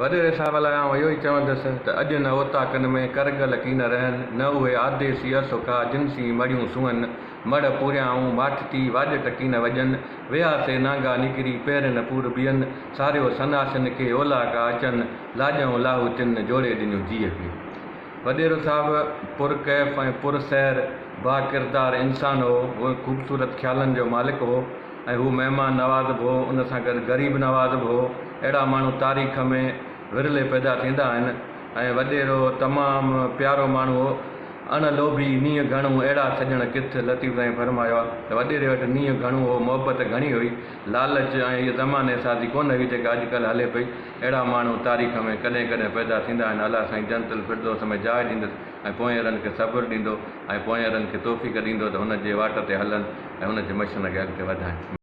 وڏيري صاحب لاء آئون اهو ئي چوندس ته اڄ نه اوطاقن ۾ ڪرڳل ڪين رهن، نه اهي آديسي اسوکا جن سين مڙيون سونهن، مڙهه پوريائون ماٺ ٿي، واڄٽ ڪين وڄن، ويا سي نانگا نڪري، پهرين پور بيهن، ساريو سناسين کي، اولاڪا اچن، لاڄئون لاهوتين، جوڙي ڏنيون جيء کي. وڏيرو صاحب پر ڪيف ۽ پر سحر با ڪردار انسان هو. هو خوبصورت خيالن جو مالڪ هو ۽ هو مهمان نواز به هو، ان سان گڏ غريب نواز به هو. اهڙا ماڻهو تاريخ ۾ ورلي پيدا ٿيندا آهن ۽ وڏيرو تمام پيارو ماڻهو هو. اڻ لوڀي، نينهن گهڻو، اهڙا سڄڻ ڪٿ، لطيف سائين فرمايو آهي ته وڏيري وٽ نينهن گهڻو هو، محبت گهڻي هئي، لالچ ۽ هيء زماني سازي ڪونه هئي جيڪا اڄڪلهه هلي پئي. اهڙا ماڻهو تاريخ ۾ ڪڏهن ڪڏهن پيدا ٿيندا آهن. الله سائين جنت الفردوس ۾ جاء ڏيندس ۽ پوئينرن کي صبر ڏيندو ۽ پوئينرن کي توفيق ڏيندو ته هن جي واٽ تي هلن ۽ هن جي مشن کي اڳتي وڌائين.